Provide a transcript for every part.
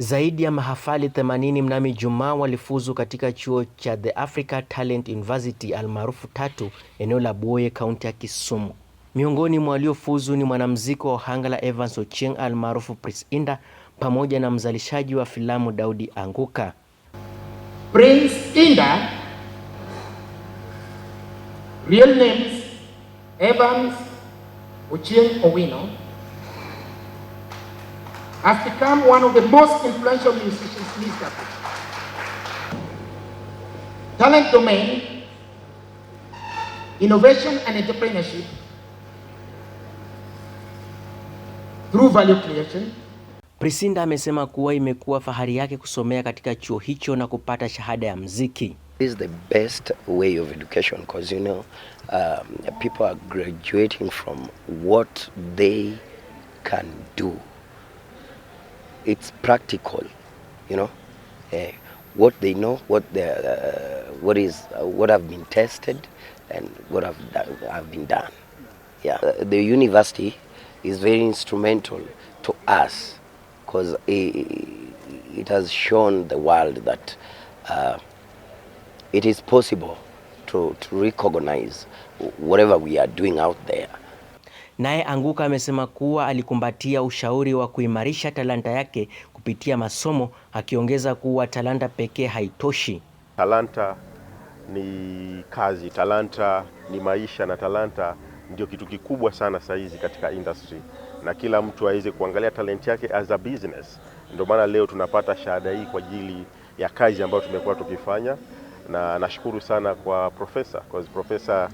Zaidi ya mahafali 80 mnamo Ijumaa walifuzu katika chuo cha The Africa Talent University almaarufu Tatu, eneo la Buoye, kaunti ya Kisumu. Miongoni mwa waliofuzu ni mwanamuziki wa Ohangla Evans Ochieng almaarufu Prince Indah pamoja na mzalishaji wa filamu Daudi Anguka. Prince Indah, real names Evans Ochieng Owino, has become one of the most influential musicians in East Africa. Talent domain, innovation and entrepreneurship through value creation. Prince Indah amesema kuwa imekuwa fahari yake kusomea katika chuo hicho na kupata shahada ya muziki. This is the best way of education because people are graduating from what they can do. It's practical, what they know, what have been tested, and what have been done. The university is very instrumental to us because it has shown the world that it is possible to recognize whatever we are doing out there. Naye Anguka amesema kuwa alikumbatia ushauri wa kuimarisha talanta yake kupitia masomo, akiongeza kuwa talanta pekee haitoshi. Talanta ni kazi, talanta ni maisha, na talanta ndio kitu kikubwa sana saa hizi katika industry, na kila mtu aweze kuangalia talent yake as a business. Ndio maana leo tunapata shahada hii kwa ajili ya kazi ambayo tumekuwa tukifanya, na nashukuru sana kwa profesa, because profesa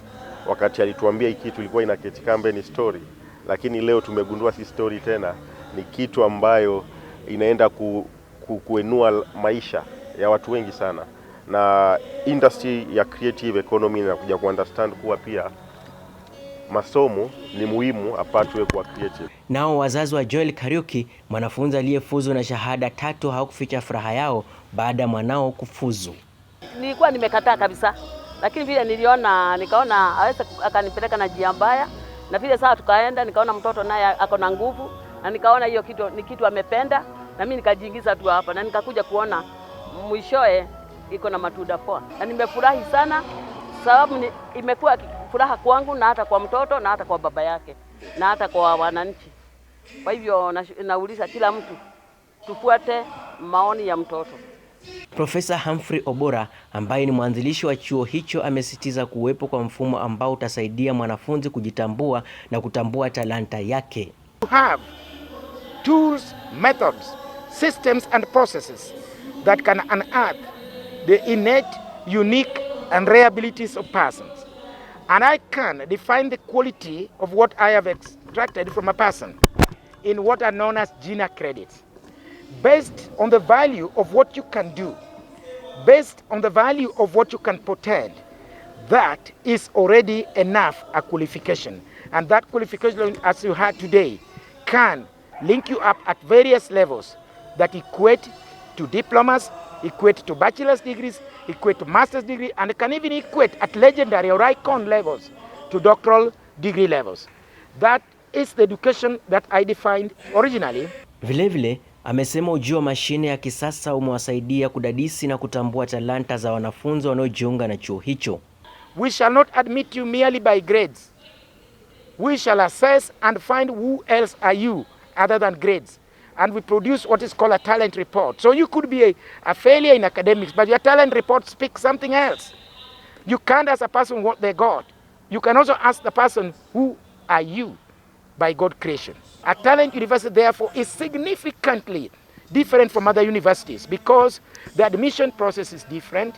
wakati alituambia hii kitu ilikuwa inaketi kambe ni story, lakini leo tumegundua si story tena, ni kitu ambayo inaenda kuinua maisha ya watu wengi sana, na industry ya creative economy inakuja kuunderstand kuwa pia masomo ni muhimu apatwe kwa creative. Nao wazazi wa Joel Kariuki, mwanafunzi aliyefuzu na shahada 3, hawakuficha furaha yao baada ya mwanao kufuzu. Nilikuwa nimekataa kabisa, lakini vile niliona nikaona aweze akanipeleka na njia mbaya, na vile sasa tukaenda nikaona mtoto naye ako na nguvu, na nikaona hiyo kitu ni kitu amependa, na mimi nikajiingiza tu hapa na nikakuja kuona mwishoe iko na matunda poa, na nimefurahi sana sababu imekuwa furaha kwangu na hata kwa mtoto na hata kwa baba yake na hata kwa wananchi. Kwa hivyo nauliza kila mtu tufuate maoni ya mtoto. Profesa Humphrey Obora ambaye ni mwanzilishi wa chuo hicho amesisitiza kuwepo kwa mfumo ambao utasaidia mwanafunzi kujitambua na kutambua talanta yake. To have tools, methods, systems and processes that can unearth the innate, unique and rare abilities of persons. And I can define the quality of what I have extracted from a person in what are known as GINA credits, based on the value of what you can do, based on the value of what you can portend. That is already enough a qualification. And that qualification, as you had today, can link you up at various levels that equate to diplomas, equate to bachelor's degrees, equate to master's degree, and can even equate at legendary or icon levels to doctoral degree levels. That is the education that I defined originally. Vilevile amesema ujio wa mashine ya kisasa umewasaidia kudadisi na kutambua talanta za wanafunzi wanaojiunga na chuo hicho. We shall not admit you merely by grades. We shall assess and find who else are you other than grades. And we produce what is called a talent report. So you could be a failure in academics, but your talent report speaks something else. You can't ask a person what they got. You can also ask the person, who are you by God creation? A talent university, therefore, is significantly different from other universities because the admission process is different.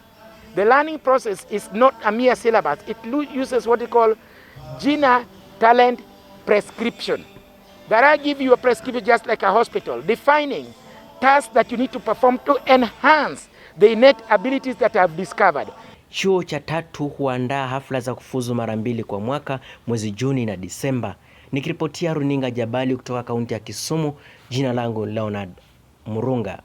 The learning process is not a mere syllabus. It uses what we call GINA talent prescription. That I give you a prescription just like a hospital, defining tasks that you need to perform to enhance the innate abilities that I have discovered. Chuo cha Tatu huandaa hafla za kufuzu mara 2 kwa mwaka, mwezi Juni na Disemba. Nikiripotia runinga Jabali kutoka kaunti ya Kisumu, jina langu Leonard Murunga.